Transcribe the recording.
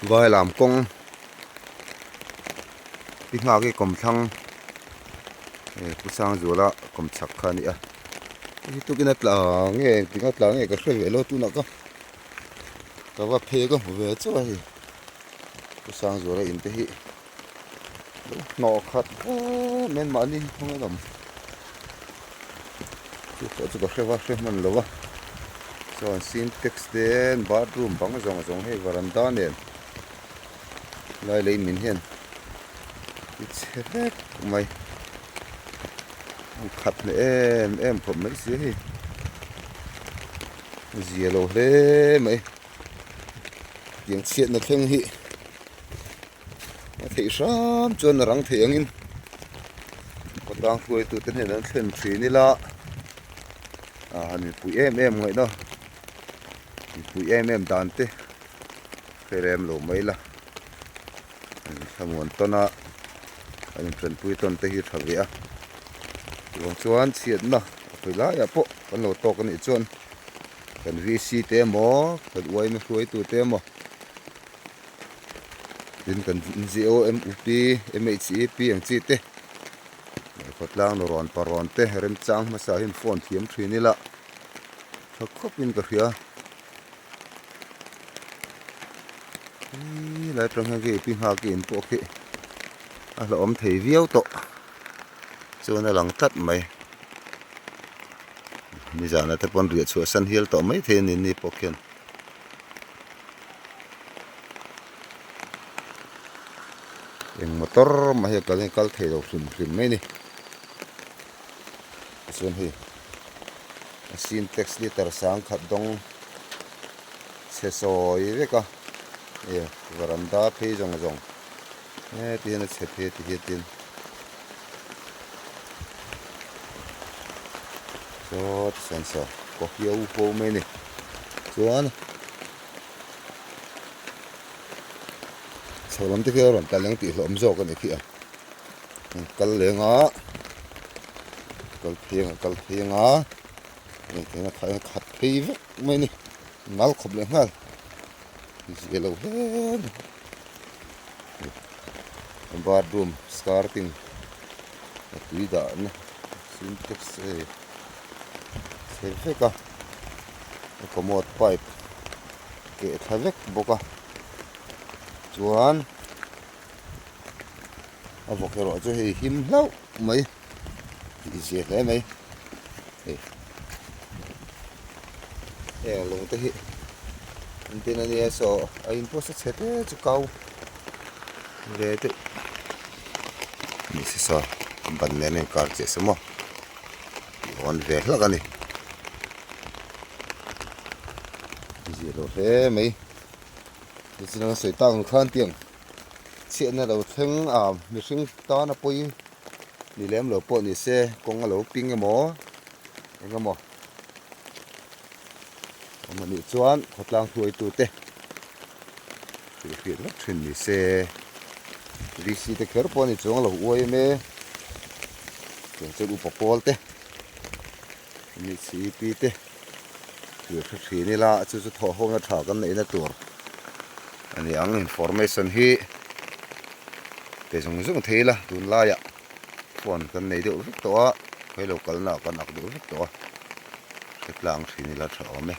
Vailam kawng pi nghak hi kawmthlang eh Pu Sangzuala kawmchhak kha a ni a hei tukin a tla nge engtin a tla nge ka hre ve lo tunah ka ka va phei ka hmu ve chauh a hei Pu Sangzuala in te hi lo hnawh khat em em mahni hmang a awm chu pawh chu ka hre va hre hman lo a chuan sintex te bathroom bang zawng zawng hei varanda nen lai lei min hian ti chhe vek mai an khat hneh em em khawp mai si a hei zia lo hle mai tiang chhiatna thleng hi. A theih hram chuan a rang thei angin khawtlang hruaitute hnenah an thlen thin ila ah han mipui em em ngaihna mipui em em dan te hre rem lo mai la thlamuan tawn a an intanpui tawn te hi tha ve a chuvang chuan chhiatna a hawi laiah pawh kan lo tawk a nih chuan kan VC te emaw kan uaina hruaitute emaw. Tin kan NGO MUP MHEP ang chi te khawtlang nu rawn pa rawn te remchang hmasa hian phone thiam thin ila tha khawp in ka hria hei lai atang hian khi pi nghak in pawh khi a hlauhawm thei viau tawh chuan a lang tlat mai nizan ah te pawn riah chhuah san hial tawh maithei a ni ni pawh khian. Eng motor mah hi a kal in a kal thei lo hrim hrim mai a ni tichuan hei a sintex liter sangkhat dawng chhe sawi vek a e varanda phei zawng zawng heti hian a chhe phei a ti hian tin saw tichuan saw kaw hiau huau mai a ni chuan. Chho lam te khi a rawn kal leng tih hlawm zawk a ni khi a kal leng a kal pheng a kal pheng a hei tihian a khat phei vek mai a ni nal khawp leh nghal zia lo hle mai bathroom skirting a tui dah na sintex hei chhe vek a commode pipe keh thla vek bawk a chuan a vawk erawh chu hei him hlauh mai tih zia hle mai hei heng lung te hi an tin a nia saw a in pawh sa chhe te chu kau ve deuh ni se saw ban nen a inkar chiah se maw tih awn ve hlak a ni. Zia lo hle mai nichin anga sawi tak ang khan tiang chhiatna lo thleng a mihring tana pawi ni lem lo pawh ni se kawng a lo ping emaw eng emaw awm anih chuan khawtlang hruaitu te hrilhhriat vek thin ni se VC te kher pawh a ni chuang lo uai em e tiang chuan upa pawl te. MHEP te thil hre thin ila chu chu thawh hona tha kan neihna tur a ni ang information hi pe zung zung thei ila tunlaiah phone kan nei deuh vek tawh a khawi lo kalna ah kan ak deuh vek tawh a hre tlang thin ila tha awm e.